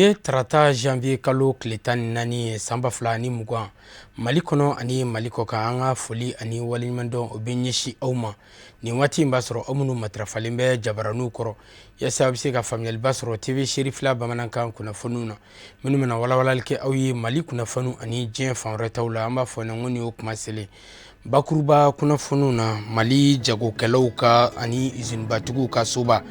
Bi ye tarata janvier kalo tile 14 ye san 2020, Mali kɔnɔ ani Mali kɔ kan. An ka foli ani waleɲumandɔn, o bɛ ɲɛsin aw ma nin waati in b'a sɔrɔ aw minnu matarafalen bɛ jabaraniw kɔrɔ, yaasa aw bɛ se ka faamuyaliba sɔrɔ TV Serifila bamanankan kunnafoniw na, minnu bɛna walawalali kɛ aw ye Mali kunnafoniw ani diɲɛ fan wɛrɛ taw la. An b'a fɔ ko nin y'o kuma selen. Bakuruba kunnafoniw na, Mali jagokɛlaw ka ani usinebatigiw ka soba,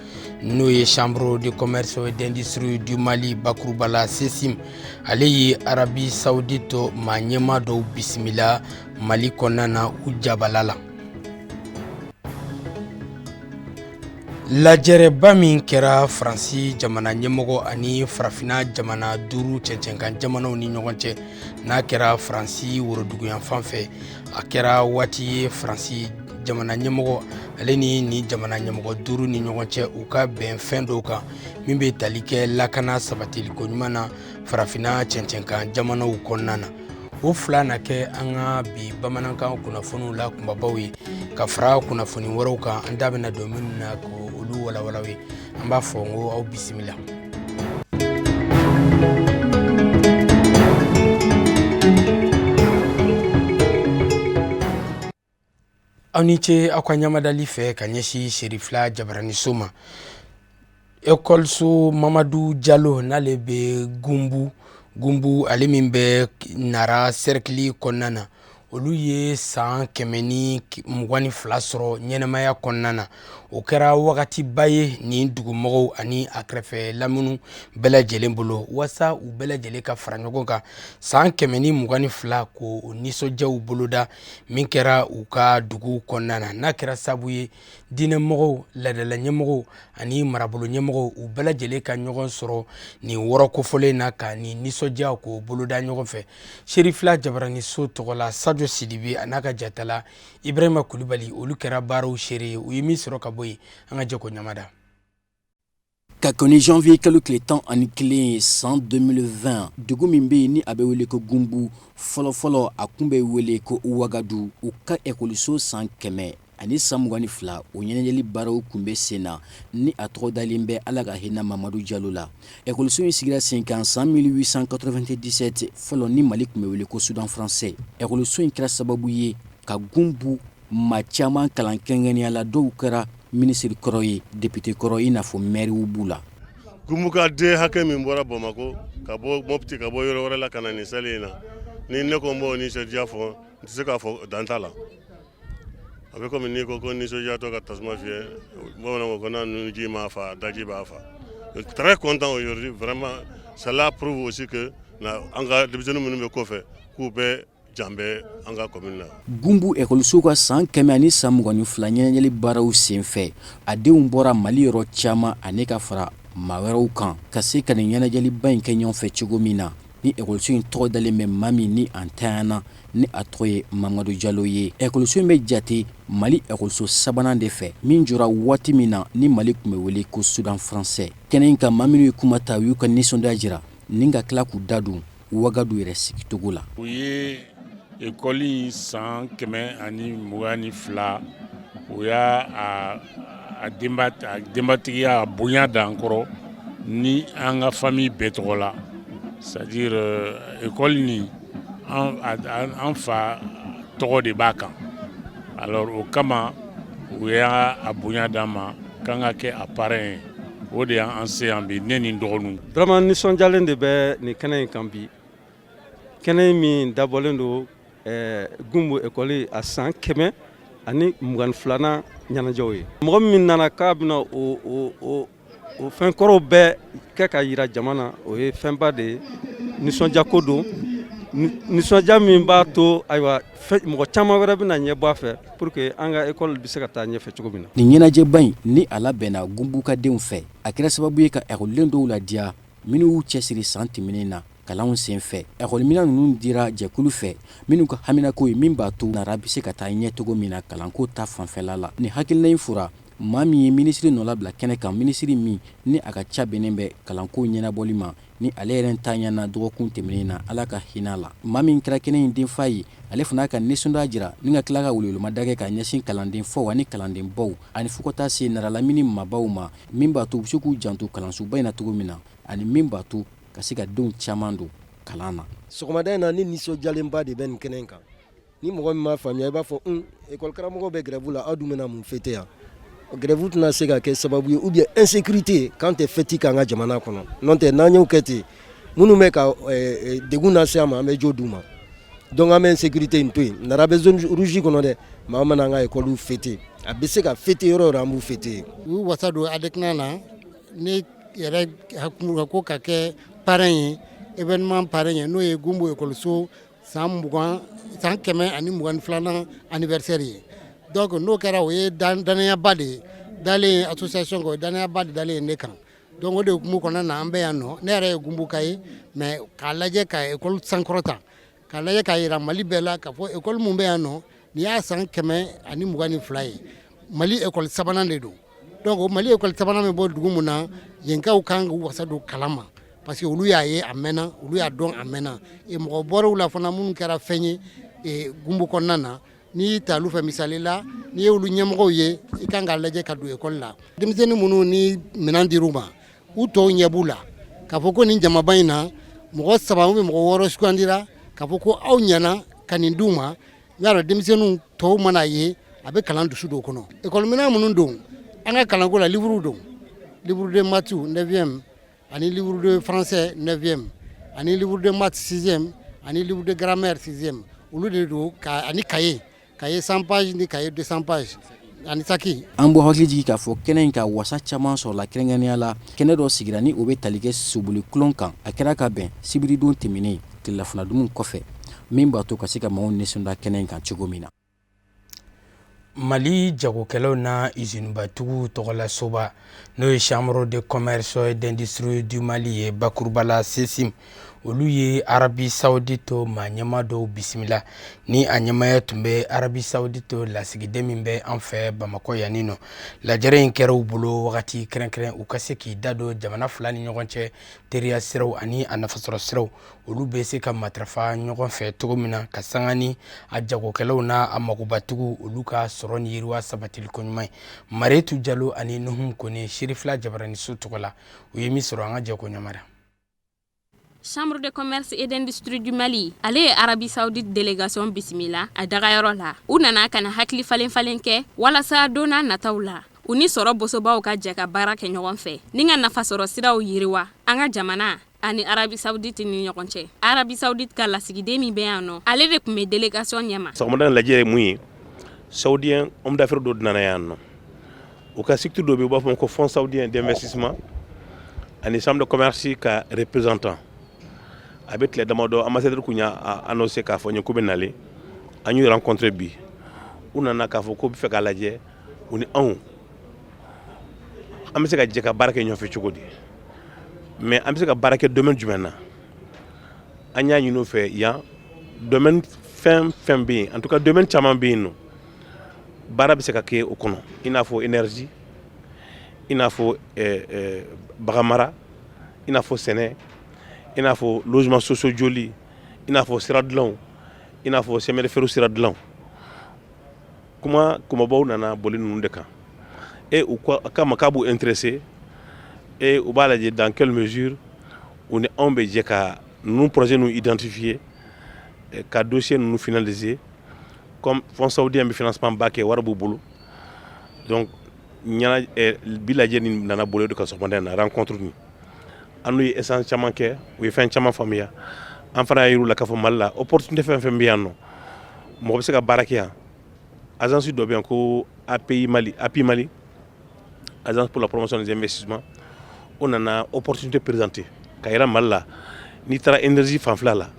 n'o ye Chambre de commerce et d'industrie du Mali bakuruba la, CECIM, ale ye Arabie Saoudite maa ɲɛmaa dɔw bisimila Mali kɔnɔna na u jabala la. Lajɛrɛba min kɛra Faransi jamana ɲɛmɔgɔ ani farafinna jamana duuru cɛncɛnkan jamanaw ni ɲɔgɔn cɛ, n'a kɛra Faransi woroduguyanfan fɛ, a kɛra waati ye Faransi jamana ɲɛmɔgɔ ale ni nin jamana ɲɛmɔgɔ duuru ni ɲɔgɔn cɛ, u ka bɛn fɛn dɔw kan min bɛ tali kɛ lakana sabatiliko ɲuman na farafinna cɛncɛnkan jamanaw kɔnɔna na. O fila na kɛ an ka bi bamanankan kunnafoniw la kunbabaw ye, ka fara kunnafoni wɛrɛw kan an da bɛna don minnu na k'olu walawala ye. An b'a fɔ n ko aw bisimila. Aw ni ce aw ka ɲamadali fɛ ka ɲɛsin Serifila jabaraniso ma. Ekɔliso Mamadu Jalo, n'ale bɛ Gunbu Gunbu, ale min bɛ Nara sɛrikili kɔnɔna na, olu ye san 122 sɔrɔ ɲɛnamaya kɔnɔna na. O kɛra wagatiba ye nin dugumɔgɔw ani a kɛrɛfɛ lamini bɛɛ lajɛlen bolo, waasa u bɛɛ lajɛlen ka fara ɲɔgɔn kan san 122 k'o nisɔndiyaw boloda min kɛra u ka dugu kɔnɔna na, n'a kɛra sabu ye diinɛmɔgɔw, laadala ɲɛmɔgɔw ani marabolo ɲɛmɔgɔw, u bɛɛ lajɛlen ka ɲɔgɔn sɔrɔ nin wɔrɔ kofɔlen na ka nin nisɔndiya k'o boloda ɲɔgɔn fɛ. Serifila jabaraniso tɔgɔ la, Sajo Sidibe a n'a ka jatala Ibrahima Kulibali, olu kɛra baaraw seere ye. U ye min sɔrɔ ka bɔ yen, an ka jɛ k'o ɲamada. Ka kɔn ni janvier kalo tile 11 ye san 2020, dugu min bɛ yen ni a bɛ wele ko Gunbu, fɔlɔfɔlɔ a kun bɛ wele ko Wagadu, u ka ekɔliso san 122, o ɲɛnajɛli baaraw kun bɛ sen na ni a tɔgɔ dalen bɛ Ala ka hinɛ Mamadu Jalo la. Ekɔliso in sigira sen kan san 1897, fɔlɔ ni Mali tun bɛ wele ko Soudan français. Ekɔliso in kɛra sababu ye ka Gunbu maa caman kalan, kɛrɛnkɛrɛnnenya la dɔw kɛra minisiri kɔrɔ ye, depite kɔrɔ, i n'a fɔ mɛriw b'u la. Gunbuka den hakɛ min bɔra Bamakɔ, ka bɔ Mopti, ka bɔ yɔrɔ wɛrɛ la ka na nin sali in na, ni ne ko n b'o nisɔndiya fɔ, n tɛ se k'a fɔ, dan t'a la. A bɛ komi n'i ko ko nisɔndiyatɔ ka tasuma fiyɛ, bamananw ko ko n'a nunji m'a fa, daji b'a fa. Très content aujourd'hui, vraiment. Cela prouve aussi que an ka denmisɛnnin minnu bɛ kɔfɛ, k'u bɛɛ jan bɛ an ka commune na. Gunbu ekɔliso ka san 122 ɲɛnajɛli baaraw senfɛ, a denw bɔra Mali yɔrɔ caman ani ka fara maa wɛrɛw kan ka se ka nin ɲɛnajɛliba in kɛ ɲɔgɔn fɛ cogo min na. Ni ekɔliso in tɔgɔ dalen bɛ maa min ni a ntanyana, ni a tɔgɔ ye Mamadu Jalo ye. Ekɔliso in bɛ jate Mali ekɔliso sabanan de fɛ min jɔra waati min na ni Mali tun bɛ wele ko Soudan français. Kɛnɛ in kan, maa minnu ye kuma ta, u y'u ka nisɔndiya jira ni ka tila k'u da don Wagadu yɛrɛ sigicogo la. U ye ekɔli in san 122, u y'a a denbatigiya bonya d'an kɔrɔ ni an ka famille bɛɛ tɔgɔ la. C'est à dire ekɔli nin, an fa tɔgɔ de b'a kan. Alors o kama u y'a bonya d'an ma k'an ka kɛ a parrain ye. O de y'an se yan bi, ne ni dɔgɔninw. Vraiment, nisɔndiyalen de bɛ nin kɛnɛ in kan bi, kɛnɛ min dabɔlen don Gunbu ekɔli a san 122nan ɲɛnajɛw ye. Mɔgɔ min nana k'a bɛna o fɛn kɔrɔw bɛɛ kɛ ka yira jama na, o ye fɛnba de ye. Nisɔndiya ko don, nisɔndiya min b'a to, ayiwa, mɔgɔ caman wɛrɛ bɛna ɲɛ bɔ a fɛ pour que an ka ekɔli bɛ se ka taa ɲɛfɛ cogo min na. Nin ɲɛnajɛba in ni a labɛnna Gunbuka denw fɛ, a kɛra sababu ye ka ekɔliden dɔw ladiya minnu y'u cɛsiri san tɛmɛnen na kalanw senfɛ. Ekɔliminɛn ninnu dira jɛkulu fɛ minnu ka haminako ye min b'a to Nara bɛ se ka taa ɲɛ cogo min na kalanko ta fanfɛla la. Nin hakilina in fura maa min ye minisiri nɔlabila kɛnɛ kan, minisiri min ni a ka ca bɛnnen bɛ kalanko ɲɛnabɔli ma, ni ale yɛrɛ ntanyana dɔgɔkun tɛmɛnen na, Ala ka hinɛ la. Maa min kɛra kɛnɛ in denfa ye, ale fana ka nisɔndiya jira ni ka tila ka welewelemada kɛ ka ɲɛsin kalanden faw ani kalanden baw ani fo ka taa se Nara lamini maabaw ma, min b'a to u bɛ se k'u janto kalansoba in na cogo min na ani min b'a to ka ka se ka denw caman don kalan na. Sɔgɔmada in na, ne nisɔndiyalenba de bɛ nin kɛnɛ in kan. Ni mɔgɔ min m'a faamuya, i b'a fɔ un école karamɔgɔ bɛ grève la, aw dun bɛna mun fêter yan? Grève tɛna se ka kɛ sababu ye ou bien insécurité k'an tɛ fête k'an ka jamana kɔnɔ. N'o tɛ, n'an y'o kɛ ten, minnu bɛ ka degun lase an ma, an bɛ jo d'u ma. Donc an bɛ insécurité in to yen. Nara bɛ zone rouge kɔnɔ dɛ, mais an mana an ka école fêter, a bɛ se ka fêter yɔrɔ o yɔrɔ, an b'u fêter. U y'u wasa don ADECNA la. Ne yɛrɛ ko ka kɛ parrain ye, événement parrain ye, n'o ye Gunbo ekɔliso san 20, san 122nan anniversaire ye. Donc n'o kɛra, o ye danayaba de ye dalen association kan, o ye danayaba de dalen ye ne kan. Donc o de hukumu kɔnɔna na, an bɛ yan nɔ. Ne yɛrɛ ye Gunboka ye, mais k'a lajɛ ka école sankɔrɔta, k'a lajɛ k'a yira Mali bɛɛ la k'a fɔ école mun bɛ yan nɔ, nin y'a san 122 ye, Mali école sabanan de don. Donc o Mali école sabanan bɛ bɔ dugu mun na, yenkaw kan k'u wasa don kalan ma, parce que olu y'a ye a mɛnna, olu y'a dɔn a mɛnna. Mɔgɔ bɔr'u la fana minnu kɛra fɛn ye Gunbo kɔnɔna na. N'i y'i ta olu fɛ, misali la, n'i ye olu ɲɛmɔgɔw ye, i kan k'a lajɛ ka don ekɔli la. Denmisɛnnin minnu ni minɛn dir'u ma, u tɔw ɲɛ b'u la k'a fɔ ko nin jamaba in na, mɔgɔ saba ou mɔgɔ 6 sugandira k'a fɔ ko aw ɲɛna ka nin d'u ma. I y'a dɔn, denmisɛnninw tɔw mana ye, a bɛ kalan dusu don o kɔnɔ. Ekɔli minɛn minnu don an ka kalanko la, livre don, livre de maths 9e, ani livre de français 9e, ani livre de maths 6e, ani livre de grammaire 6e, olu de don ka ani cahier, cahier 100 pages ni cahier 200 pages ani saki. An bɔ hakili jigin k'a fɔ kɛnɛ in ka wasa caman sɔrɔla, kɛrɛnkɛrɛnnenya la kɛnɛ dɔ sigira ni o bɛ tali kɛ soboli tulon kan. A kɛra ka bɛn sibiridon tɛmɛnen tilelafana dumun kɔfɛ, min b'a to ka se ka maaw nisɔndiya kɛnɛ in kan cogo min na. Mali jagokɛlaw na izinibatigiw tɔgɔlasoba, n'o ye Chambre de commerce et d'industrie du Mali ye, bakuruba la CECIM, olu ye Arabie Saoudite maa ɲɛma dɔw bisimila, ni a ɲɛmaya tun bɛ Arabie Saoudite lasigiden min bɛ an fɛ Bamakɔ yanni nɔ. Lajɛrɛ in kɛra u bolo wagati kɛrɛnkɛrɛn u ka se k'i da don jamana fila ni ɲɔgɔn cɛ teriya siraw ani a nafasɔrɔ siraw, olu bɛ se ka matarafa ɲɔgɔn fɛ cogo min na, ka sanga ni a jagokɛlaw n'a a magobatigiw, olu ka sɔrɔ ni yiriwa sabatili koɲuman ye. Maretu Jalo ani Nuhum Kone, Sirifila Jabaraniso tɔgɔ la, u ye min sɔrɔ, an ka jɛ ko ɲamara. Chambre de commerce et d'industrie du Mali, ale ye Arabie Saoudite délégation bisimila a dagayɔrɔ la. U nana ka na hakili falen falen kɛ walasa don n'a nataw la, u ni sɔrɔ bosobaw ka jɛ ka baara kɛ ɲɔgɔn fɛ ni ka nafasɔrɔ siraw yiriwa an ka jamana ani Arabie Saoudite ni ɲɔgɔn cɛ. Arabie Saoudite ka lasigiden min bɛ yan nɔ, ale de tun bɛ délégation ɲɛma. Sɔgɔmada lajɛ ye mun ye? Saoudien homme d'affaires dɔ nana yan nɔ. U ka structure dɔ bɛ yen, u b'a fɔ ko Fonds saoudien d'investissement, ani chambre de commerce ka représentant. A bɛ tile damadɔ, ambassadeur kun y'a annoncé k'a fɔ n ye k'u bɛ nalen. An y'u rencontré bi. U nana k'a fɔ k'u bɛ fɛ k'a lajɛ u ni anw, an bɛ se ka jɛ ka baara kɛ ɲɔgɔn fɛ cogo di, mais an bɛ se ka baara kɛ domaine jumɛn na. An y'a ɲini u fɛ yan, domaine fɛn fɛn bɛ yen, en tout cas domaine caman bɛ yen nɔ, baara bɛ se ka kɛ o kɔnɔ, i n'a fɔ énergie, i n'a fɔ bagan mara, i n'a fɔ sɛnɛ, i n'a fɔ logement sociaux joli, i n'a fɔ sira dilanw, i n'a fɔ chemin de fer sira dilanw. Kuma kumabaw nana boli ninnu de kan. E u k'a ma k'a b'u intéressé et u b'a lajɛ dans quelle mesure u ni anw bɛ jɛ ka ninnu projet ninnu identifier, ka dossier ninnu finaliser. Comme Fonds saoudien bɛ financement ba kɛ, wari b'u bolo. Donc ɲɛna bi lajɛ nin nana boli o de kan sɔgɔmada in na. Rencontre nin, an n'u ye échange caman kɛ, u ye fɛn caman faamuya. An fana y'a yir'u la k'a fɔ Mali la, opportunité fɛn fɛn bɛ yan nɔ, mɔgɔ bɛ se ka baara kɛ yan. Agence dɔ bɛ yan ko API Mali, API Mali, Agence pour la promotion des investissements. O nana opportunité présenter ka yira Mali la. N'i taara énergie fanfɛla la,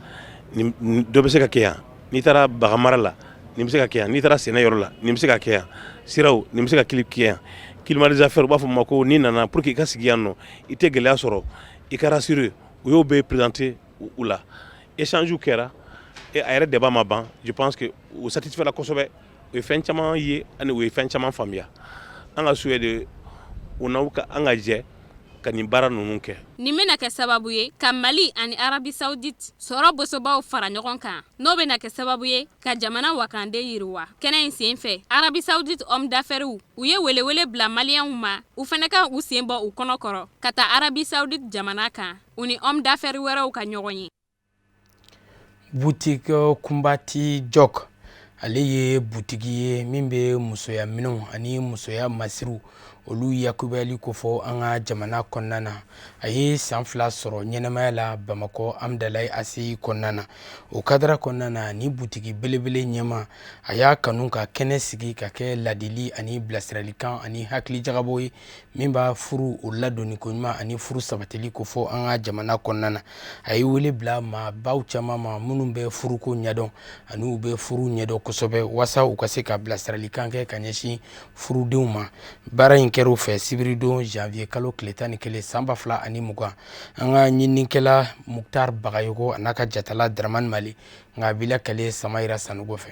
nin dɔ bɛ se ka kɛ yan. N'i taara bagan mara la, nin bɛ se ka kɛ yan. N'i taara sɛnɛ yɔrɔ la, nin bɛ se ka kɛ yan. Siraw, nin bɛ se ka kɛ yan. Climat des affaires, u b'a fɔ ma ko n'i nana pour que i ka sigi yan nɔ, i tɛ gɛlɛya sɔrɔ, i ka rassurer. U y'o bɛɛ présenter u la. Échange kɛra et a yɛrɛ débat ma ban. Je pense que u satisfait la kosɛbɛ. U ye fɛn caman ye ani u ye fɛn caman faamuya. An ka souhait de, u n'aw ka an ka jɛ. Ka nin baara ninnu kɛ. Nin bɛna kɛ sababu ye ka Mali ani Arabie Saoudite sɔrɔ bosobaw fara ɲɔgɔn kan, n'o bɛna kɛ sababu ye ka jamana wakande yiriwa. Kɛnɛ in senfɛ, Arabie Saoudite homme d'affaires u ye welewele bila maliyɛnw ma, u fana ka u sen bɔ u kɔnɔ kɔrɔ ka taa Arabie Saoudite jamana kan, u ni homme d'affaires wɛrɛw ka ɲɔgɔn ye. Boutique Kunbati Jɔk, ale ye butigi ye min bɛ musoya minɛnw ani musoya masiriw olu yakubayali kofɔ an ka jamana kɔnɔna na. A ye san 2 sɔrɔ ɲɛnamaya la Bamakɔ Amdalayi ACI kɔnɔna na. O kadara kɔnɔna na, ni butigi belebele ɲɛma, a y'a kanu ka kɛnɛ sigi ka kɛ ladili ani bilasiralikan ani hakilijagabɔ ye min b'a furu o ladonni koɲuman ani furu sabatili kofɔ an ka jamana kɔnɔna na. A ye wele bila maabaw caman ma minnu bɛ furuko ɲɛdɔn ani u bɛ furu ɲɛdɔn kosɛbɛ, waasa u ka se ka bilasiralikan kɛ ka ɲɛsin furudenw ma. Baara in kɛra u fɛ sibiridon janvier kalo tile 11 san 2020. An ka ɲininikɛla Muktar Bagayogo a n'a ka jatala Dramane Mali, nka a b'i lakale Samayira Sanogo fɛ.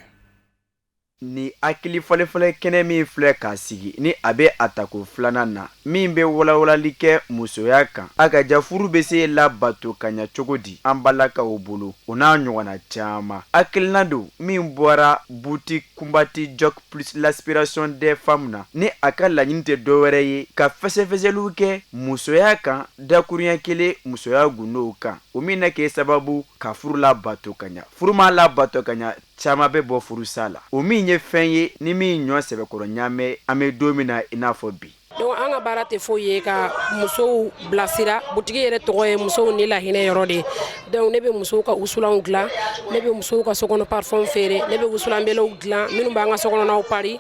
Ni hakili falenfalen kɛnɛ min filɛ k'a sigi ni a bɛ a tako filanan na, min bɛ walawalali kɛ musoya kan, a ka ja furu bɛ se labato ka ɲɛ cogo di an balakaw bolo, o n'a ɲɔgɔnna caman, hakilina don min bɔra boutique Kunbati Jɔk plus l'aspiration des femmes na, ni a ka laɲini tɛ dɔwɛrɛ ye ka fɛsɛfɛsɛliw kɛ musoya kan, dakuruɲɛ kelen musoya gundow kan, o min na kɛ sababu ka furu labato ka ɲɛ. Furu ma labato ka ɲɛ, caman bɛ bɔ furusa la, o min ye fɛn ye ni min ɲɔ sɛbɛkɔrɔ ɲaamɛ an bɛ don min na i n'a fɔ bi. Donc an ka baara tɛ foyi ye ka musow bilasira. Butigi yɛrɛ tɔgɔ ye musow ni lahinɛ yɔrɔ de ye. Donc ne bɛ musow ka wusulanw dilan, ne bɛ musow ka sokɔnɔ parfum feere, ne bɛ wusulanbelew dilan minnu b'an ka sokɔnɔnaw pari.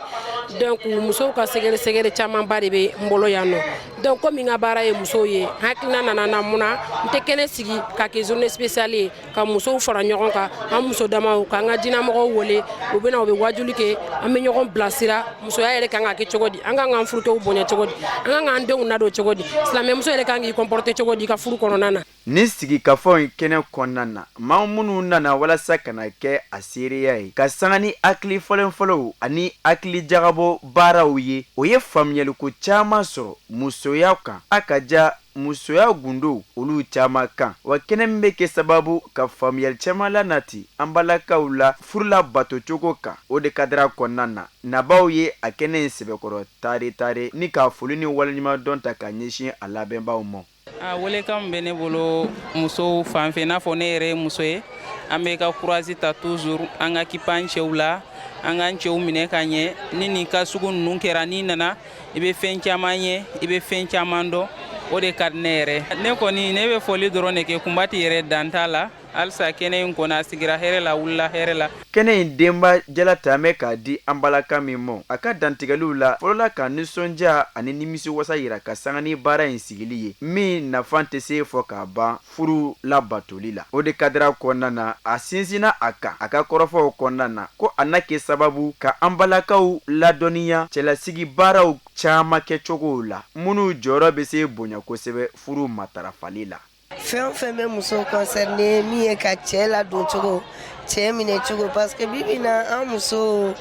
Donc musow ka secret secret camanba de bɛ n bolo yan nɔ. Donc komi n ka baara ye musow ye, hakilina nana na mun na n tɛ kɛnɛ sigi ka kɛ journée spéciale ye, ka musow fara ɲɔgɔn kan, an muso damaw, k'an ka dinamɔgɔw wele, u bɛna, u bɛ wajuli kɛ, an bɛ ɲɔgɔn bilasira musoya yɛrɛ kan ka kɛ cogo di, an kan k'an furukɛw bonya cogo di, an kan k'an denw nadon cogo di, silamɛmuso yɛrɛ kan k'i comporter cogo di i ka furu kɔnɔna na. Nin sigikafɔ in kɛnɛ kɔnɔna na, maa minnu nana walasa ka na kɛ a seereya ye, ka sanga ni hakili falenfalenw ani hakili jagabɔ baaraw ye, o ye faamuyaliko caman sɔrɔ musoya kan, a ka ja musoya gundo olu caman kan. Wa kɛnɛ min bɛ kɛ sababu ka faamuyali caman lanati an balakaw la furu labato cogo kan, o de kadara kɔnɔna na, nabaw ye a kɛnɛ in sɛbɛkɔrɔ tare tare ni ka foli ni waleɲumandɔn ta ka ɲɛsin a labɛnbaw ma. A welekan min bɛ ne bolo musow fan fɛ, i n'a fɔ ne yɛrɛ ye muso ye, an bɛ ka courage ta toujours, an ka kipa an cɛw la, an k'an cɛw minɛ ka ɲɛ. Ni nin ka sugu ninnu kɛra, n'i nana, i bɛ fɛn caman ye, i bɛ fɛn caman dɔn. O de ka di ne yɛrɛ. Ne kɔni, ne bɛ foli dɔrɔn de kɛ Kunbati yɛrɛ, dan t'a la. Halisa kɛnɛ in kɔni, a sigira hɛrɛ la, wulila hɛrɛ la. Kɛnɛ in denba jala tɛmɛ k'a di an balaka min ma, a ka dantigɛliw la fɔlɔla ka nisɔndiya ani nimisiwasa yira ka sanga ni baara in sigili ye, min nafa tɛ se fɔ k'a ban furu labatoli la. O de kadira kɔnɔna na, a sinsinna a kan a ka kɔrɔfɔw kɔnɔna na ko a na kɛ sababu ka an balakaw ladɔnniya cɛlasigi baaraw caman kɛcogow la, minnu jɔyɔrɔ bɛ se bonya kosɛbɛ furu matarafali la. Fɛn o fɛn bɛ muso concerné, min ye ka cɛ ladon cogo, cɛ minɛ cogo, parce que bi bi na, an muso,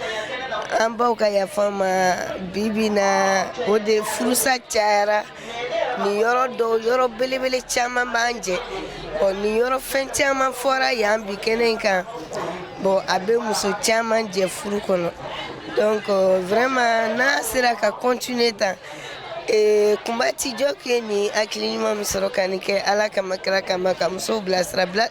an baw ka yafa ma, bi bi na, o de furusa cayara. Nin yɔrɔ dɔw, yɔrɔ belebele caman b'an jɛ. Bon, nin yɔrɔ fɛn caman fɔra yan bi kɛnɛ in kan. Bon, a bɛ muso caman jɛ furu kɔnɔ. Donc vraiment, n'a sera ka continuer tan, Kunbati Jɔk ye nin hakili ɲuman min sɔrɔ ka nin kɛ Ala kama, kira kama, ka musow bilasira bila,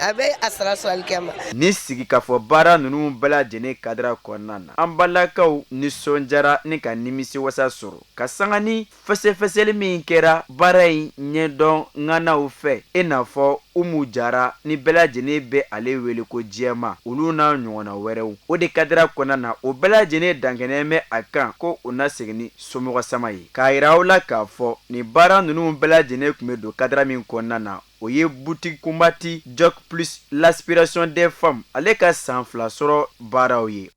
a bɛ a sara sɔrɔ alikiyama. Ni sigikafɔ baara ninnu bɛɛ lajɛlen kadira kɔnɔna na, an balakaw nisɔndiyara ni ka nimisiwasa sɔrɔ ka sanga ni fɛsɛfɛsɛli min kɛra baara in ɲɛdɔn ŋanaw fɛ, i n'a fɔ Umu Jara ni bɛɛ lajɛlen bɛ ale wele ko Jɛma, olu n'a ɲɔgɔnna wɛrɛw. O de kadira kɔnɔna na, o bɛɛ lajɛlen dankɛnɛ bɛ a kan ko u na segin ni somɔgɔ sama ye, k'a yira aw la k'a fɔ nin baara ninnu bɛɛ lajɛlen tun bɛ don kadira min kɔnɔna na, o ye boutique Kunbati Jɔk plus l'aspiration des femmes ale ka san 2 sɔrɔ baaraw ye.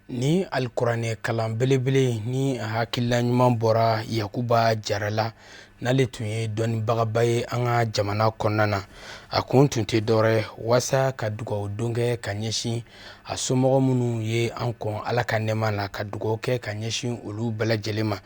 Ni alikuranɛ kalan belebele ni a hakilila ɲuman bɔra Yakuba Jara la, n'ale tun ye dɔnnibagaba ye an ka jamana kɔnɔna na. A kun tun tɛ dɔwɛrɛ ye waasa ka dugawu don kɛ ka ɲɛsin a somɔgɔ minnu ye an kɔn Ala ka nɛɛma la, ka dugawu kɛ ka ɲɛsin olu bɛɛ lajɛlen ma.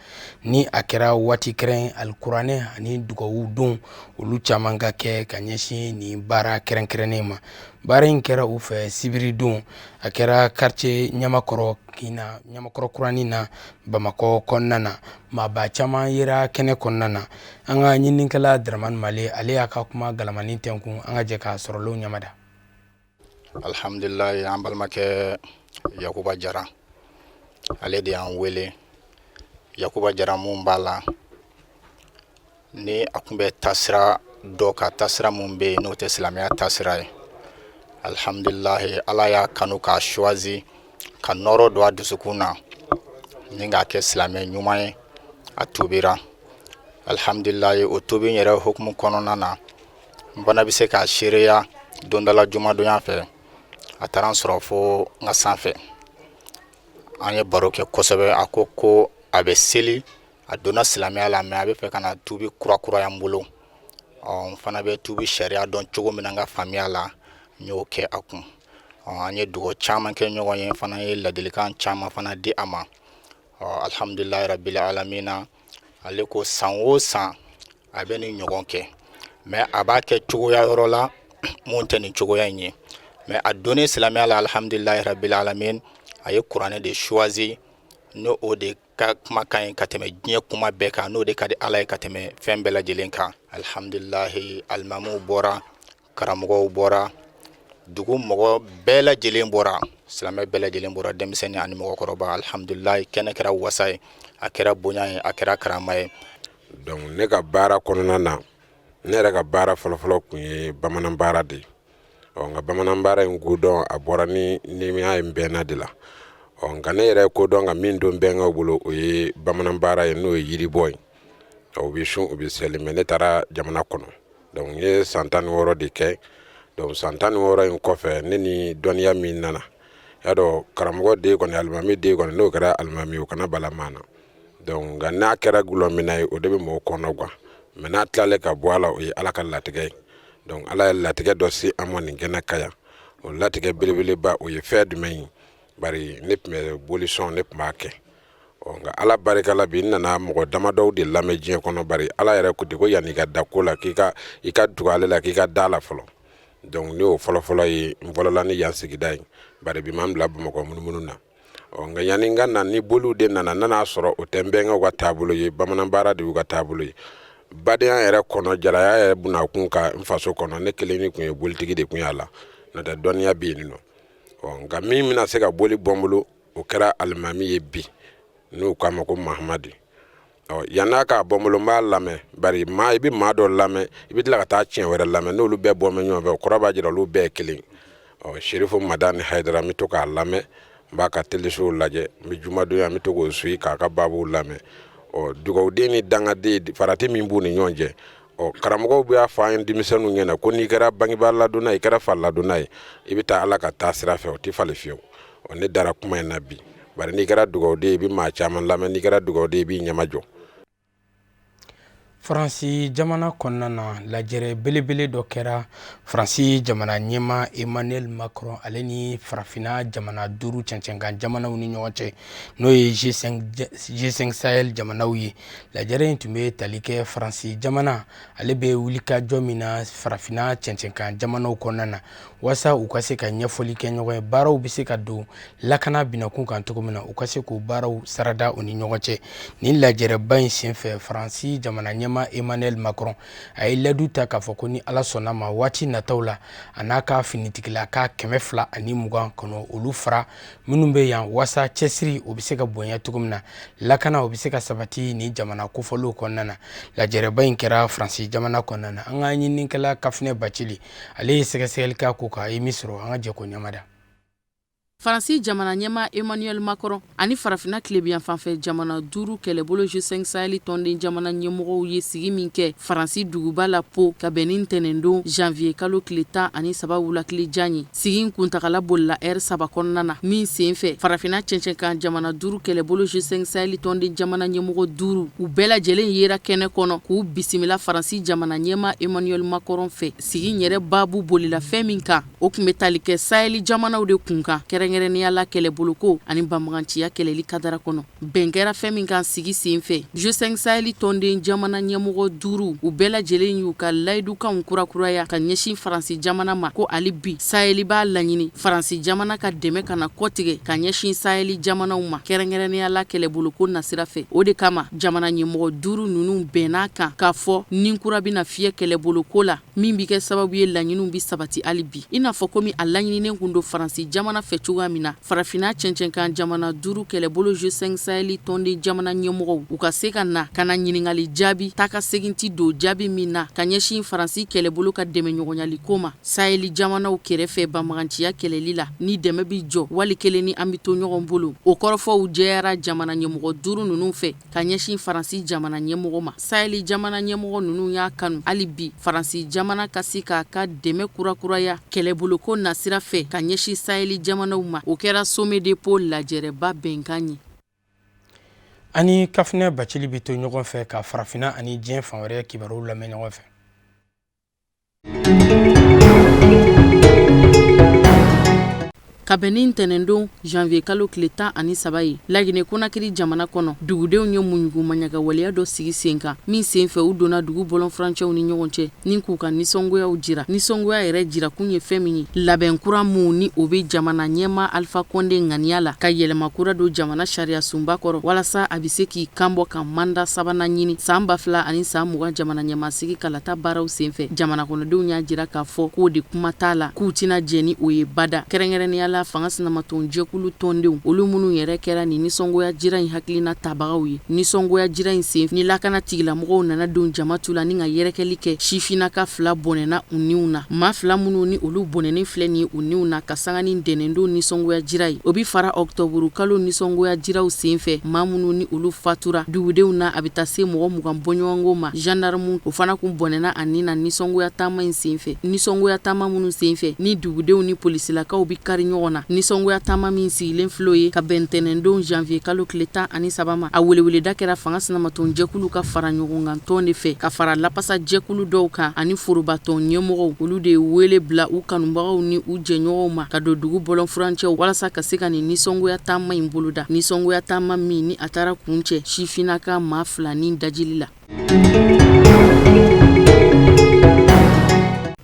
Ni a kɛra waati kɛrɛn alikuranɛ ani dugawu don olu caman ka kɛ ka ɲɛsin nin baara kɛrɛnkɛrɛnnen ma. Baara in kɛra u fɛ sibiridon, a kɛra quartier Ɲamakɔrɔ kin na Ɲamakɔrɔ kuranin na Bamakɔ kɔnɔna na. Maaba caman yera kɛnɛ kɔnɔna na. An ka ɲininikɛla Dramane Male, ale y'a ka kuma galamani tɛnkun. An ka jɛ k'a sɔrɔlenw ɲamada. Alihamdulilayi, an balimakɛ Yakuba Jara, ale de y'an wele. Yakuba Jara mun b'a la ni a tun bɛ taasira dɔ ka taasira mun bɛ yen n'o tɛ silamɛya taasira ye, alihamdulilayi, Ala y'a kanu k'a choisi ka nɔrɔ don a dusukun na ni k'a kɛ silamɛ ɲuman ye. A tubira, alihamdulilayi. O tubi yɛrɛ hukumu kɔnɔna na, n fana bɛ se k'a seereya don dɔ la, jumadonya fɛ, a taara n sɔrɔ fo n ka sanfɛ. An ye baro kɛ kosɛbɛ. A ko ko a bɛ seli, a donna silamɛya la, mais a bɛ fɛ ka na tubi kurakuraya n bolo. Ɔ n fana bɛ tubi sariya dɔn cogo min na, n ka faamuya la, n y'o kɛ a kun. Ɔ an ye dugawu caman kɛ ɲɔgɔn ye, n fana ye ladilikan caman fana di a ma. Ɔ alihamdulilayi rabili alamina, ale ko san o san a bɛ nin ɲɔgɔn kɛ, mais a b'a kɛ cogoya yɔrɔ la mun tɛ nin cogoya in ye. Mais a donnen silamɛya la, alihamdulilayi rabili alamin, a ye kuranɛ de choisi, n'o o de ka kumakan ye ka tɛmɛ diɲɛ kuma bɛɛ kan, n'o de ka di Ala ye ka tɛmɛ fɛn bɛɛ lajɛlen kan. Alihamdulilayi, alimamuw bɔra, karamɔgɔw bɔra, dugu mɔgɔ bɛɛ lajɛlen bɔra, silamɛ bɛɛ lajɛlen bɔra, denmisɛnnin ani mɔgɔkɔrɔba. Alihamdulilayi, kɛnɛ kɛra wasa ye, a kɛra bonya ye, a kɛra karama ye. Donc ne ka baara kɔnɔna na, ne yɛrɛ ka baara fɔlɔfɔlɔ tun ye bamanan baara de ye. Ɔ nka bamanan baara in kodɔn, a bɔra ni ni y'a ye n bɛnna de la. Ɔ nka ne yɛrɛ kodɔn ka min don bɛnkɛw bolo, o ye bamanan baara ye, n'o ye yiribɔ ye. O bɛ sun, o bɛ seli. Mais ne taara jamana kɔnɔ, donc n ye san 16 de kɛ. Donc san 16 in kɔfɛ, ne ni dɔnniya min nana, y'a dɔn karamɔgɔ den kɔni, alimami den kɔni, n'o kɛra alimami, o kana bala maa na. Donc nka n'a kɛra gulɔminna ye, o de bɛ mɔgɔw kɔnɔ gan. Mais n'a tilalen ka bɔ a la, o ye Ala ka latigɛ ye. Donc Ala ye latigɛ dɔ se an ma nin kɛnɛ kan yan. O latigɛ belebeleba, o ye fɛn jumɛn ye? Bari ne tun bɛ bolisɔn, ne tun b'a kɛ. Ɔ nka Ala barika la, bi n nana mɔgɔ damadɔw de lamɛn diɲɛ kɔnɔ. Bari Ala yɛrɛ ko ten ko yanni i ka da ko la, k'i ka i ka tugu ale la, k'i ka da la fɔlɔ. Donc ne y'o fɔlɔfɔlɔ ye. N fɔlɔla ni yan sigida ye, bari bi m'an bila Bamakɔ munumunu na. Ɔ nka yanni n ka na ni boliw de nana, n nan'a sɔrɔ o tɛ n bɛnkɛw ka taabolo ye, bamanan baara de y'u ka taabolo ye. Badenya yɛrɛ kɔnɔ, jaraya yɛrɛ bunakun ka n faso kɔnɔ, ne kelen ni tun ye bolitigi de tun y'a la, n'o tɛ dɔnniya bɛ yen nɔ. Ɔ nka min bɛna se ka boli bɔ n bolo, o kɛra alimami ye bi, n'u k'a ma ko Mahamadi. Ɔ yann'a k'a bɔ n bolo, n b'a lamɛn. Bari maa, i bɛ maa dɔ lamɛn, i bɛ tila ka taa tiɲɛ wɛrɛ lamɛn. N'olu bɛɛ bɔ bɛ ɲɔgɔn fɛ, o kɔrɔ b'a jira olu bɛɛ ye kelen. Ɔ Serifu Madani Hayidara, n bɛ to k'a lamɛn, n b'a ka telesow lajɛ, n bɛ jumadonya, n bɛ to k'o suivi k'a ka baabuw lamɛn. Ɔ dugawuden ni dangaden, farati min b'u ni ɲɔgɔn cɛ. Ɔ karamɔgɔw b'a fɔ an ye denmisɛnninw ɲɛna ko n'i kɛra bangebaa ladonna ye, i kɛra fa ladonna ye, i bɛ taa Ala ka taa sira fɛ, o tɛ falen fiyewu. Ɔ ne dara kuma in na bi, bari n'i kɛra dugawuden ye, i bɛ maa caman lamɛn. N'i kɛra dugawuden ye, i b'i ɲɛmajɔ. Faransi jamana kɔnɔna na, lajɛrɛ belebele dɔ kɛra Faransi jamana ɲɛmaa Emmanuel Macron ale ni farafinna jamana duuru cɛncɛnkan jamanaw ni ɲɔgɔn cɛ, n'o ye G5 Sahel jamanaw ye. Lajɛrɛ in tun bɛ tali kɛ Faransi jamana ale bɛ wulikajɔ min na farafinna cɛncɛnkan jamanaw kɔnɔna na, waasa u ka se ka ɲɛfɔli kɛ ɲɔgɔn ye, baaraw bɛ se ka don lakana binakun kan cogo min na, u ka se k'o baaraw sarada u ni ɲɔgɔn cɛ. Nin lajɛrɛba in senfɛ, Faransi jamana ɲɛmaa Emmanuel Macron a ye layidu ta k'a fɔ ko ni Ala sɔnna ma, waati nataw la, a n'a ka finitigilaka 220 kɔnɔ, olu fara minnu bɛ yan, waasa cɛsiri o bɛ se ka bonya cogo min na, lakana o bɛ se ka sabati nin jamana kofɔlenw kɔnɔna na. Lajɛrɛba in kɛra Faransi jamana kɔnɔna na. An ka ɲininikɛla Kafinɛ Bacili, ale ye sɛgɛsɛgɛli kɛ a ko kan. A ye min sɔrɔ, an ka jɛ k'o ɲamada. Faransi jamana ɲɛmaa Emmanuel Macron ani farafinna tilebinyanfanfɛ jamana duuru kɛlɛbolo G5 Sahel tɔnden jamana ɲɛmɔgɔw ye sigi min kɛ Faransi duguba la Pau ka bɛn ni ntɛnɛndon janvier kalo tile 13 wulatilejan ye. Sigi in kuntagala bolila ɛri saba kɔnɔna na min senfɛ farafinna cɛncɛnkan jamana duuru kɛlɛbolo G5 Sahel tɔnden jamana ɲɛmɔgɔ duuru u bɛɛ lajɛlen yera kɛnɛ kɔnɔ k'u bisimila Faransi jamana ɲɛmaa Emmanuel Macron fɛ. Sigi in yɛrɛ baabu bolila fɛn min kan, o tun bɛ tali kɛ saheli jamanaw de kunkan, kɛrɛnkɛrɛnnenya la kɛlɛboloko ani banbaganciya kɛlɛli kadara kɔnɔ. Bɛn kɛra fɛn min kan sigi senfɛ, G5 Sahel tɔnden jamana ɲɛmɔgɔ duuru u bɛɛ lajɛlen y'u ka layidukanw kurakuraya ka ɲɛsin Faransi jamana ma ko hali bi saheli b'a laɲini Faransi jamana ka dɛmɛ kana kɔtigɛ ka ɲɛsin saheli jamanaw ma, kɛrɛnkɛrɛnnenya la kɛlɛboloko nasira fɛ. O de kama jamana ɲɛmɔgɔ duuru ninnu bɛnn'a kan k'a fɔ ni kura bɛna fiyɛ kɛlɛboloko la min bɛ kɛ sababu ye laɲiniw bɛ sabati hali bi i n'a fɔ komi a laɲininen kun don Faransi jamana fɛ cogoya min na farafinna cɛncɛnkan jamana duuru kɛlɛbolo G5 Sahel tɔnden jamana ɲɛmɔgɔw u ka se ka na ka na ɲininkali jaabi taa ka segin ti don jaabi min na ka ɲɛsin Faransi kɛlɛbolo ka dɛmɛɲɔgɔnyali ko ma saheli jamanaw kɛrɛfɛ banbaganciya kɛlɛli la ni dɛmɛ bɛ jɔ wali kelen ni an bɛ to ɲɔgɔn bolo. O kɔrɔfɔw jɛyara jamana ɲɛmɔgɔ duuru ninnu fɛ ka ɲɛsin Faransi jamana ɲɛmɔgɔ ma. Saheli jamana ɲɛmɔgɔ ninnu y'a kanu hali bi Faransi jamana ka se k'a ka dɛmɛ kurakuraya kɛlɛboloko nasira fɛ ka ɲɛsin saheli jamanaw ma. O kɛra Sommet de Pau lajɛrɛba bɛnkan ye. Ani Kafinɛ Bacili bɛ to ɲɔgɔn fɛ ka farafinna ani diɲɛ fan wɛrɛ kibaruw lamɛn ɲɔgɔn fɛ. Ka bɛn ni ntɛnɛndon janvier kalo tile 13 ye Lagine Konakiri jamana kɔnɔ, dugudenw ye muɲugu maɲagawaleya dɔ sigi sen kan min senfɛ u donna dugu bɔlɔnfurancɛw ni ɲɔgɔn cɛ ni k'u ka nisɔngoyaw jira. Nisɔngoya yɛrɛ jirakun ye fɛn min ye, labɛn kura min ni o bɛ jamana ɲɛmaa Alpha Condé ŋaniya la ka yɛlɛma kura don jamana sariyasunba kɔrɔ walasa a bɛ se k'i kanbɔ ka manda sabanan ɲini san 2020 jamana ɲɛmaasigi kalata baaraw senfɛ. Jamana kɔnɔdenw y'a jira k'a fɔ k'o de kuma t'a la, k'u tɛna jɛn ni o ye bada. Kɛrɛnkɛrɛnnenya la fanga sinamatɔn jɛkulu tɔndenw, olu minnu yɛrɛ kɛra nin nisɔngoya jira in hakilina tabagaw ye. Nisɔngoya jira in sen ni lakana tigilamɔgɔw nana don jama tu la ni ka yɛrɛkɛli kɛ, sifinnaka fila bɔnɛna u niw na. Maa fila minnu ni olu bɔnɛnen filɛ nin ye u niw na ka sanga ni ntɛnɛndon nisɔngoya jira ye, o bɛ fara ɔkutɔburu kalo nisɔngoya jiraw senfɛ maa minnu ni olu fatura dugudenw na, a bɛ taa se mɔgɔ 20 bɔɲɔgɔnko ma. Gendarme o fana kun bɔnɛna a ni na nisɔngoya taama in senfɛ. Nisɔngoya taama minnu senfɛ ni dugudenw ni polisilakaw bɛ kari ɲɔgɔn na, nisɔngoya taama min sigilen filɛ ye ka bɛn ntɛnɛndon janvier kalo tile 13 ma, a weleweleda kɛra fanga sinamatɔn jɛkulu ka fara ɲɔgɔnkan tɔn de fɛ ka fara lapasa jɛkulu dɔw kan ani forobatɔn ɲɛmɔgɔw. Olu de ye wele bila u kanubagaw ni u jɛɲɔgɔnw ma ka don dugu bɔlɔnfurancɛw walasa ka se ka nin nisɔngoya taama in boloda. Nisɔngoya taama min ni a taara kuncɛ sifinnaka maa fila ni dajili la.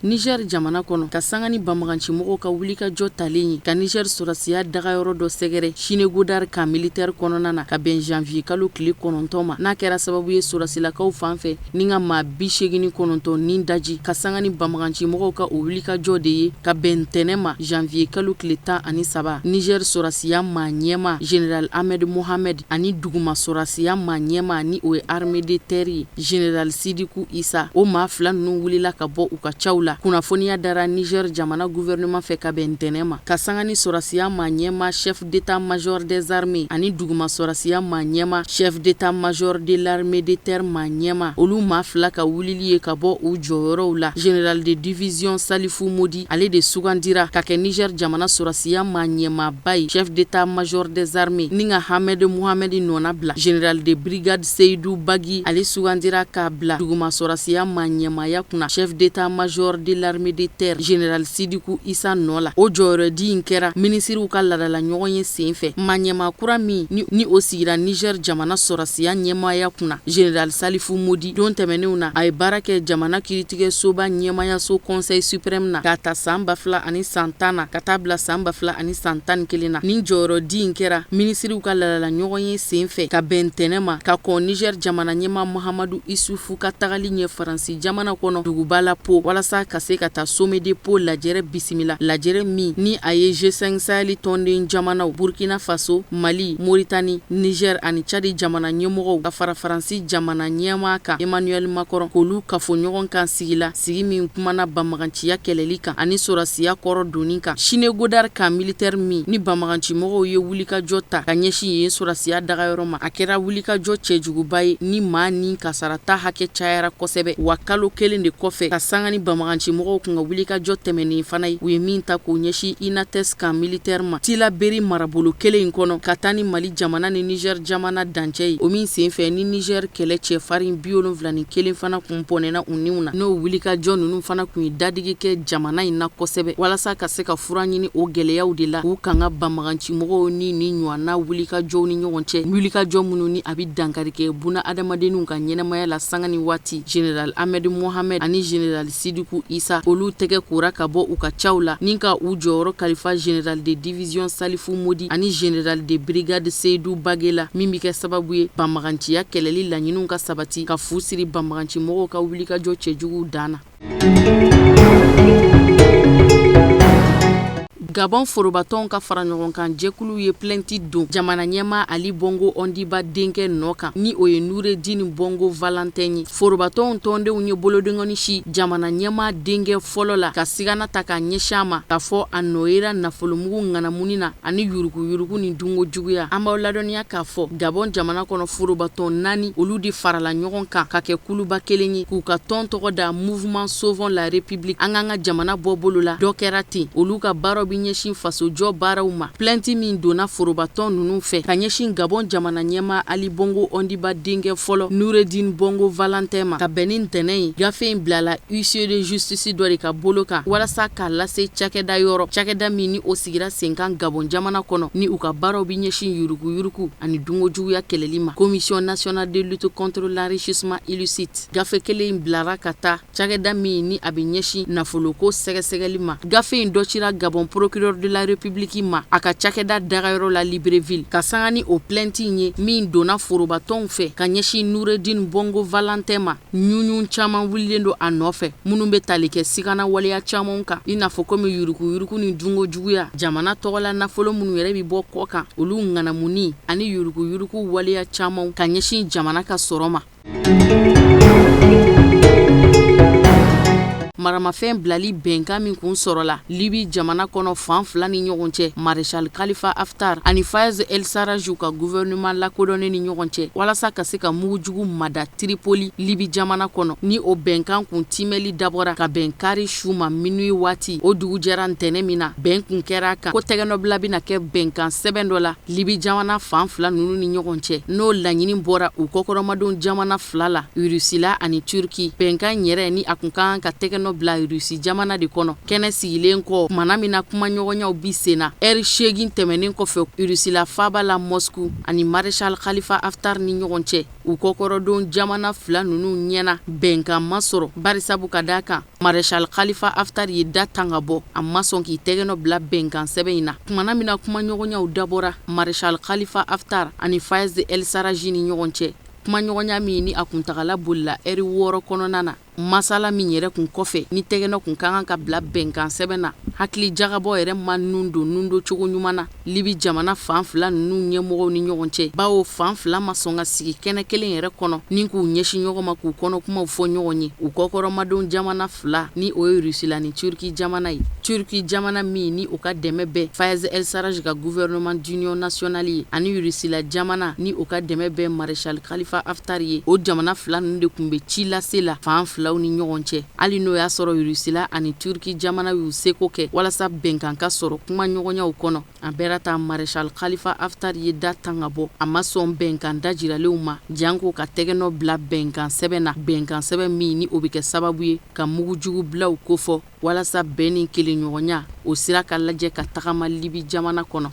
Niger jamana kɔnɔ, ka sanga ni banbagancimɔgɔw ka wulikajɔ talen ye ka Niger sɔrɔdasiya dagayɔrɔ dɔ sɛgɛrɛ Chinégodar camp militaire kɔnɔna na ka bɛn janvier kalo tile 9 ma, n'a kɛra sababu ye sɔrɔdasilakaw fan fɛ ni ka maa 89 ni daji, ka sanga ni banbagancimɔgɔw ka o wulikajɔ de ye ka bɛn ntɛnɛn ma janvier kalo tile 13, Niger sɔrɔdasiya maa ɲɛmaa général Ahmed Mohamed ani duguma sɔrɔdasiya maa ɲɛmaa ni o ye armée de terre ye général Sidiku Isa, o maa fila ninnu wulila ka bɔ u ka caw la. Kunnafoniya dara Niger jamana gouvernement fɛ ka bɛn ntɛnɛn ma, ka sanga ni sɔrɔdasiya maa ɲɛmaa chef d'état-major des armées ani duguma sɔrɔdasiya maa ɲɛmaa chef d'état-major de l'armée de terre maa ɲɛmaa, olu maa fila ka wulili ye ka bɔ u jɔyɔrɔw la. Général de division Salifu Modi, ale de sugandira ka kɛ Niger jamana sɔrɔdasiya maa ɲɛmaaba ye chef d'état-major des armées ni ka Ahmed Mohamed nɔna bila. Général de brigade Seydou Bagui, ale sugandira k'a bila duguma sɔrɔdasiya maa ɲɛmaaya kunna chef d'état-major de l'armée de terre général Sidiku Isa nɔ la. O jɔyɔrɔdi in kɛra minisiriw ka laadala ɲɔgɔnye senfɛ. Maa ɲɛmaa kura min ni o sigira Niger jamana sɔrɔdasiya ɲɛmaaya kunna général Salifu Modi, don tɛmɛnenw na a ye baara kɛ jamana kiiritigɛsoba ɲɛmaayaso conseil suprême na k'a ta san 2010 na ka taa bila san 2011 na. Nin jɔyɔrɔdi in kɛra minisiriw ka laadala ɲɔgɔnye senfɛ ka bɛn ntɛnɛn ma ka kɔn Niger jamana ɲɛmaa Mahamadu Isufu ka tagali ɲɛ Faransi jamana kɔnɔ duguba la Pau walasa ka ka se ka taa sommet de Pau lajɛrɛ bisimila, lajɛrɛ min ni a ye G5 Sahel tɔnden jamanaw Burkina Faso, Mali, Mauritanie, Niger ani Tchad jamana ɲɛmɔgɔw ka fara Faransi jamana ɲɛmaa kan Emmanuel Macron k'olu kafo ɲɔgɔn kan sigi la, sigi min kumana banbaganciya kɛlɛli kan ani sɔrɔdasiya kɔrɔ donni kan Chinégodar camp militaire min ni banbagancimɔgɔw ye wulikajɔ ta ka ɲɛsin yen sɔrɔdasiya dagayɔrɔ ma, a kɛra wulikajɔ cɛjuguba ye ni maa ni kasarata hakɛ cayara kosɛbɛ, wa kalo kelen de kɔfɛ ka sanga ni banbagancimɔgɔw kun ka wulikajɔ tɛmɛnen fana ye, u ye min ta k'o ɲɛsin Inates camp militaire ma Tilaberi marabolo kelen in kɔnɔ ka taa ni Mali jamana ni Niger jamana dancɛ ye, o min senfɛ ni Niger kɛlɛ cɛfarin 71 fana kun bɔnɛna u niw na. N'o wulikajɔ ninnu fana kun ye dadigi kɛ jamana in na kosɛbɛ walasa ka se ka fura ɲini o gɛlɛyaw de la, k'u kanga banbagancimɔgɔw ni ni ɲɔgɔnna wulikajɔw ni ɲɔgɔn cɛ, wulikajɔ minnu ni a bɛ dankari kɛ buna adamadenninw ka ɲɛnamaya la sanga ni waati. Général Ahmed Mohamed ani Général Sidiku Isa, olu tɛgɛ kora ka bɔ u ka caw la ni ka u jɔyɔrɔ kalifa Général de division Salifu Modi ani Général de brigade Seydou Bagué la, min bɛ kɛ sababu ye banbaganciya kɛlɛli laɲiniw ka sabati, ka fu siri banbagancimɔgɔw ka wulikajɔ cɛjuguw dan na. Gabon forobatɔnw ka faraɲɔgɔnkan jɛkulu ye plainte don jamana ɲɛmaa Ali Bongo Ondimba denkɛ nɔ kan, ni o ye Noureddin Bongo Valentin ye. Forobatɔnw tɔndenw ye bolodenkɔni si jamana ɲɛmaa denkɛ fɔlɔ la, ka sigana ta k'a ɲɛsin a ma, k'a fɔ a nɔ yera nafolomugu ŋanamuni na ani yuruguyurugu ni dunko juguya. An b'aw ladɔnniya k'a fɔ Gabon jamana kɔnɔ, forobatɔn naani olu de farala ɲɔgɔn kan ka kɛ kuluba kelen ye, k'u ka tɔn tɔgɔ da Mouvement Sauvons la République, an k'an ka jamana bɔ bolo la. Dɔ kɛra ten, olu ka baaraw bɛ ɲɛsin fasojɔ baaraw ma. Plainte min donna forobatɔn ninnu fɛ ka ɲɛsin Gabon jamana ɲɛmaa Ali Bongo Ondimba denkɛ fɔlɔ Noureddin Bongo Valentin ma, ka bɛn ni ntɛnɛn ye, gafe in bilala huissier de justice dɔ de ka bolo kan walasa k'a lase cakɛda yɔrɔ, cakɛda min ni o sigira senkan Gabon jamana kɔnɔ, ni u ka baaraw bɛ ɲɛsin yuruguyurugu ani dunko juguya kɛlɛli ma, Commission nationale de lutte contre l'enrichissement illicite. Gafe kelen in bilara ka taa cakɛda min ni a bɛ ɲɛsin nafoloko sɛgɛsɛgɛli ma. Gafe in dɔ cira Gabon procureur de la République ma a ka cakɛda dagayɔrɔ la Libreville, ka sanga ni o plainte in ye min donna forobatɔnw fɛ ka ɲɛsin Noureddin Bongo Valentin ma. Ɲuɲu caman wulilen don a nɔfɛ minnu bɛ tali kɛ sigana waleya caman kan, i n'a fɔ komi yuruguyurugu ni dunko juguya, jamana tɔgɔla nafolo minnu yɛrɛ bɛ bɔ kɔ kan, olu ŋanamuni ani yuruguyurugu waleya caman ka ɲɛsin jamana ka sɔrɔ ma. Maramafɛn bilali bɛnkan min kun sɔrɔla Libi jamana kɔnɔ fan fila ni ɲɔgɔn cɛ, Maréchal Khalifa Haftar ani Fayez El Sarraj ka gouvernement lakodɔnnen ni ɲɔgɔn cɛ, walasa ka se ka mugujugu mada Tripoli, Libi jamana kɔnɔ, ni o bɛnkan kun timɛli dabɔra ka bɛn kari su ma minuit waati, o dugu jɛra ntɛnɛn min na, bɛn kun kɛra a kan ko tɛgɛnɔbila bɛna kɛ bɛnkan sɛbɛn dɔ la Libi jamana fan fila ninnu ni ɲɔgɔn cɛ, n'o laɲini bɔra u kɔkɔrɔmadon jamana fila la, Rusila ani Turki. Bɛnkan yɛrɛ ni a kun ka kan ka tɛgɛnɔ bila Rusi jamana de kɔnɔ, kɛnɛ sigilen kɔ tumana min na kumaɲɔgɔnyaw bi sen na, ɛri 8 tɛmɛnen kɔfɛ Rusila faaba la Moscou ani Maréchal Khalifa Haftar ni ɲɔgɔn cɛ, u kɔkɔrɔdon jamana fila ninnu ɲɛna bɛnkan ma sɔrɔ, barisabu ka d'a kan Maréchal Khalifa Haftar ye da tan ka bɔ, a ma sɔn k'i tɛgɛnɔ bila bɛnkan sɛbɛn in na. Tumana min na kumaɲɔgɔnyaw dabɔra Maréchal Khalifa Haftar ani Fayez El Sarraj ni ɲɔgɔn cɛ, kumaɲɔgɔnya min ni a kuntagala bolila ɛri 6 kɔnɔna na, masala min yɛrɛ kun kɔfɛ ni tɛgɛnɔ kun ka kan ka bila bɛnkan sɛbɛn na, hakili jagabɔ yɛrɛ ma nun don nun don cogo ɲuman na Libi jamana fan fila ninnu ɲɛmɔgɔw ni ɲɔgɔn cɛ, bawo fan fila ma sɔn ka sigi kɛnɛ kelen yɛrɛ kɔnɔ ni k'u ɲɛsin ɲɔgɔn ma k'u kɔnɔ kumaw fɔ ɲɔgɔn ye. U kɔkɔrɔmadon jamana fila ni o ye Rusila ni Turki jamana ye, Turki jamana min ni o ka dɛmɛ bɛ Fayez El Sarraj ka gouvernement d'union nationale ye, ani Rusila jamana ni o ka dɛmɛ bɛ Maréchal Khalifa Haftar ye, o jamana fila ninnu de tun bɛ ci lase la fan filaw ni ɲɔgɔn cɛ, hali n'o y'a sɔrɔ Rusila ani Turki jamana y'u seko kɛ walasa bɛnkan ka sɔrɔ kumaɲɔgɔnyaw kɔnɔ. A bɛɛ ta Maréchal Khalifa Haftar ye da tan ka bɔ, a ma sɔn bɛnkan dajiralenw ma, janko ka tɛgɛnɔ bila bɛnkan sɛbɛn na, bɛnkan sɛbɛn min ni o bɛ kɛ sababu ye ka mugujugu bilaw kofɔ walasa bɛn ni kelenɲɔgɔnya o sira ka lajɛ ka tagama Libi jamana kɔnɔ.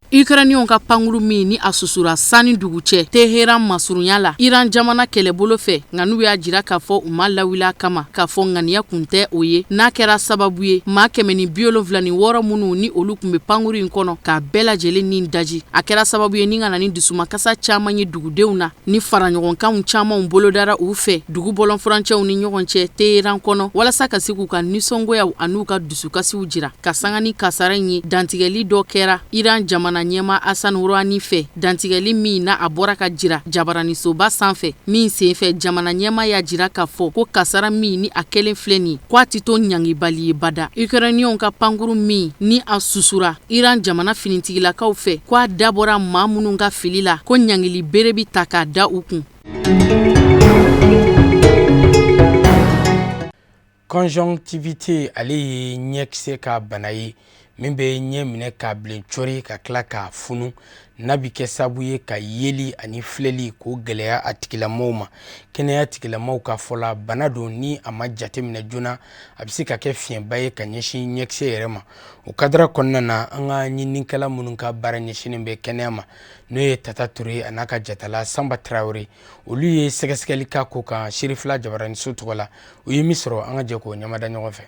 Ukrainiyɛnw ka pankuru min ni a susura san ni dugu cɛ Teheran masurunya la Iran jamana kɛlɛbolo fɛ, nka n'u y'a jira k'a fɔ u ma lawuli a kama k'a fɔ ŋaniya kun tɛ o ye, n'a kɛra sababu ye maa 176 minnu ni olu tun bɛ pankuru in kɔnɔ k'a bɛɛ lajɛlen ni daji. A kɛra sababu ye ni ka na ni dusumakasa caman ye dugudenw na, ni faraɲɔgɔnkanw camanw bolodara u fɛ dugu bɔlɔnfurancɛw ni ɲɔgɔn cɛ Teheran kɔnɔ walasa ka se k'u ka nisɔngoyaw an'u ka dusukasiw jira. Ka sanga ni kasara in ye, dantigɛli dɔ kɛra Iran jamana ɲɛmaa Hassan Rouhani fɛ, dantigɛli min n'a a bɔra ka jira jabaranisoba sanfɛ, min senfɛ jamana ɲɛmaa y'a jira k'a fɔ ko kasara min ni a kɛlen filɛ nin ye, ko a tɛ to ɲangibali ye bada. Ukrainiyɛnw ka pankuru min ni a susura Iran jamana finitigilakaw fɛ, ko a dabɔra maa minnu ka fili la, ko ɲangili bere bɛ ta k'a da u kun. Conjonctivite ale ye ɲɛkisɛ ka bana ye min bɛ ɲɛ minɛ k'a bilen cori ka tila k'a funu, n'a bɛ kɛ sababu ye ka yeli ani filɛli k'o gɛlɛya a tigilamɔgɔw ma. Kɛnɛya tigilamɔgɔw ka fɔ la, bana don ni a ma jateminɛ joona, a bɛ se ka kɛ fiɲɛba ye ka ɲɛsin ɲɛkisɛ yɛrɛ ma. O kadara kɔnɔna na, an ka ɲininikɛla minnu ka baara ɲɛsinnen bɛ kɛnɛya ma, n'o ye Tata Ture a n'a ka jatala Sanba Tarawele, olu ye sɛgɛsɛgɛli k'a ko kan Serifila jabaraniso tɔgɔ la. U ye min sɔrɔ, an ka jɛ k'o ɲɛmada ɲɔgɔn fɛ.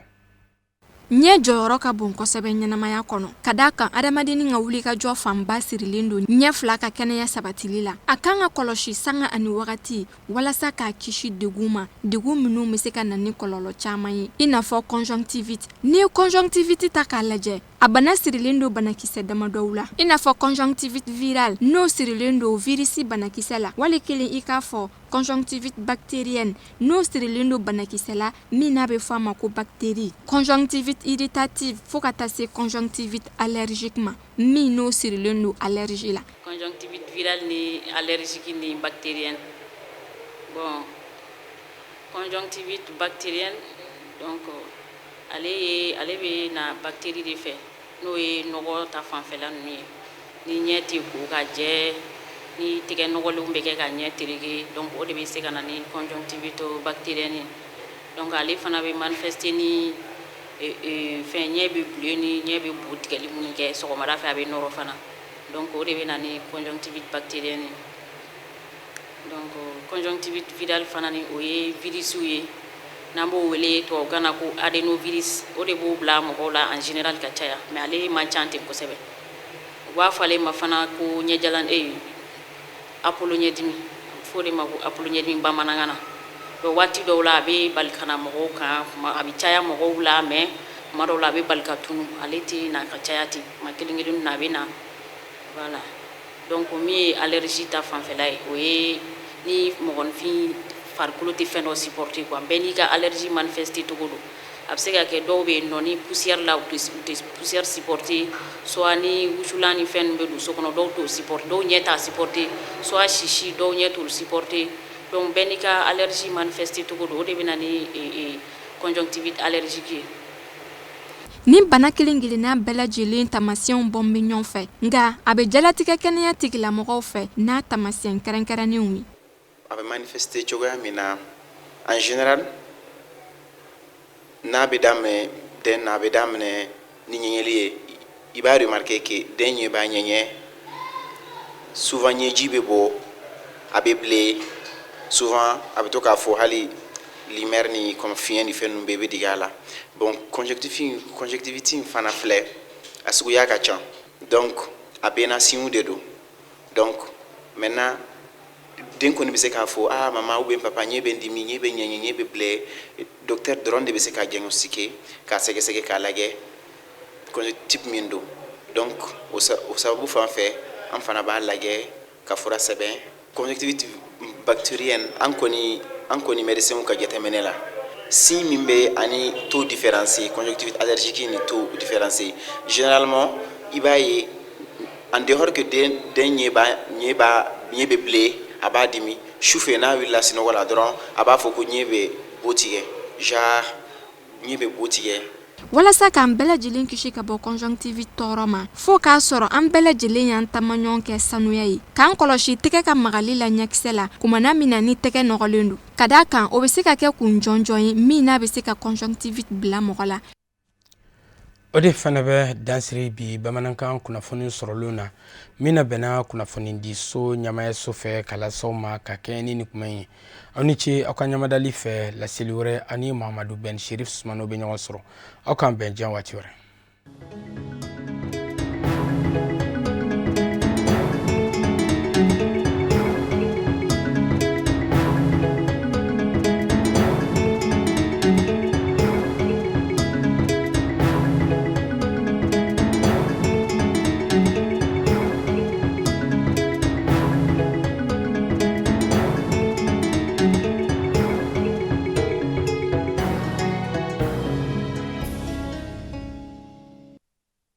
Ɲɛ jɔyɔrɔ ka bon kosɛbɛ ɲɛnamaya kɔnɔ, ka d'a kan adamadennin ka wulikajɔ fanba sirilen don ɲɛ fila ka kɛnɛya sabatili la. A kan ka kɔlɔsi sanga ani wagati walasa k'a kisi degun ma, degun minnu bɛ se ka na ni kɔlɔlɔ caman ye, i n'a fɔ conjonctivite. N'i ye conjonctivite ta k'a lajɛ, A bana sirilen don banakisɛ damadɔw la, i n'a fɔ conjonctivite virale, n'o sirilen don virisi banakisɛ la, wali kelen i k'a fɔ conjonctivite bactérienne, n'o sirilen don banakisɛ la min n'a bɛ fɔ a ma ko bactérie, conjonctivite irritative fo ka taa se conjonctivite allergique ma, min n'o sirilen don allergie la. Conjonctivite virale ni allergique ni bactérienne, bon conjonctivite bactérienne donc ale ye ale bɛ na bactérie de fɛ, n'o ye nɔgɔ ta fanfɛla ninnu ye, ni ɲɛ tɛ ko ka jɛ, ni tɛgɛ nɔgɔlenw bɛ kɛ ka ɲɛ tereke, donc o de bɛ se ka na ni conjonctivite bactérienne ye. Donc ale fana bɛ manifester ni fɛn ɲɛ bɛ bilen ni ɲɛ bɛ bu tigɛli minnu kɛ sɔgɔmada fɛ, a bɛ nɔrɔ fana, donc o de bɛ na ni conjonctivite bactérienne ye. Donc conjonctivite virale fana ni o ye virisiw ye, n'an b'o wele tubabukan na ko adénovirus, o de b'o bila mɔgɔw la en général ka caya, mais ale man ca ten kosɛbɛ. U b'a fɔ ale ma fana ko ɲɛjalan, apollo ɲɛdimi, a bɛ fɔ o de ma ko apollo ɲɛdimi bamanankan na. Donc waati dɔw la a bɛ bali ka na mɔgɔw kan, a bɛ caya mɔgɔw la, mais tuma dɔw la a bɛ bali ka tunu, ale tɛ na ka caya ten, tuma kelen kelen na a bɛ na, voilà. Donc min ye allergie ta fanfɛla ye, o ye ni mɔgɔninfin farikolo tɛ fɛn dɔ supporter quoi, bɛɛ n'i ka allergie manifester cogo don. A bɛ se ka kɛ dɔw bɛ yen nɔ, ni poussière la, u tɛ poussière supporter, soit ni wusulan ni fɛn ninnu bɛ don so kɔnɔ, dɔw t'o supporter, dɔw ɲɛ t'a supporter, soit sisi, dɔw ɲɛ t'olu supporter. Donc bɛɛ n'i ka allergie manifester cogo don, o de bɛ na ni conjonctivite allergique ye. Nin bana kelen kelenna bɛɛ lajɛlen taamasiyɛnw bɔ bɛ ɲɔgɔn fɛ, nka a bɛ jalatigɛ kɛnɛya tigilamɔgɔw fɛ n'a taamasiyɛn kɛrɛnkɛrɛnnenw ye. A bɛ manifester cogoya min na, en général n'a bɛ daminɛ den na, a bɛ daminɛ ni ɲɛɲɛli ye. I b'a remarquer que den ɲɛ b'a ɲɛɲɛ souvent, ɲɛji bɛ bɔ, a bɛ bilen souvent, a bɛ to k'a fɔ hali lumière ni comme fiɲɛ ni fɛn ninnu bɛɛ bɛ digi a la. Bon, conjonctivite in fana filɛ, a suguya ka ca, donc a bɛɛ n'a signe de don. Donc maintenant den kɔni bɛ se k'a fɔ: "Ah maman ou bien papa, ɲɛ bɛ n dimi, ɲɛ bɛ ɲɛɲɛ, ɲɛ bɛ bilen." Docteur dɔrɔn de bɛ se k'a diagnostiquer, k'a sɛgɛsɛgɛ, k'a lajɛ type min don. Donc o sababu fan fɛ, an fana b'a lajɛ ka fura sɛbɛn. Conjonctivite bactérienne, an kɔni médecins ka jateminɛ la, signe min bɛ ani taux différencier, conjonctivite allergique ni taux différencier, généralement i b'a ye, en dehors que den ɲɛ bɛ bilen, a b'a dimi, su fɛ n'a wulila sunɔgɔ la dɔrɔn, a b'a fɔ ko ɲɛ bɛ bo tigɛ, genre ɲɛ bɛ bo tigɛ. Walasa k'an bɛɛ lajɛlen kisi ka bɔ conjonctivite tɔɔrɔ ma, fo k'a sɔrɔ an bɛɛ lajɛlen y'an taamaɲɔgɔn kɛ sanuya ye, k'an kɔlɔsi tɛgɛ ka magali la ɲɛkisɛ la kumana min na ni tɛgɛ nɔgɔlen don, ka d'a kan o bɛ se ka kɛ kun jɔnjɔn ye min n'a bɛ se ka conjonctivite bila mɔgɔ la. O de fana bɛ dan siri bi bamanankan kunnafoni sɔrɔlenw na min labɛnna kunnafonidiso ɲɛmaayaso fɛ ka lase aw ma ka kɛɲɛ ni nin kuma ye. Aw ni ce aw ka ɲamadali fɛ. Laseli wɛrɛ, ani Mahamadu Ben Sherif Sumano bɛ ɲɔgɔn sɔrɔ. Aw k'an bɛn diɲɛ waati wɛrɛ.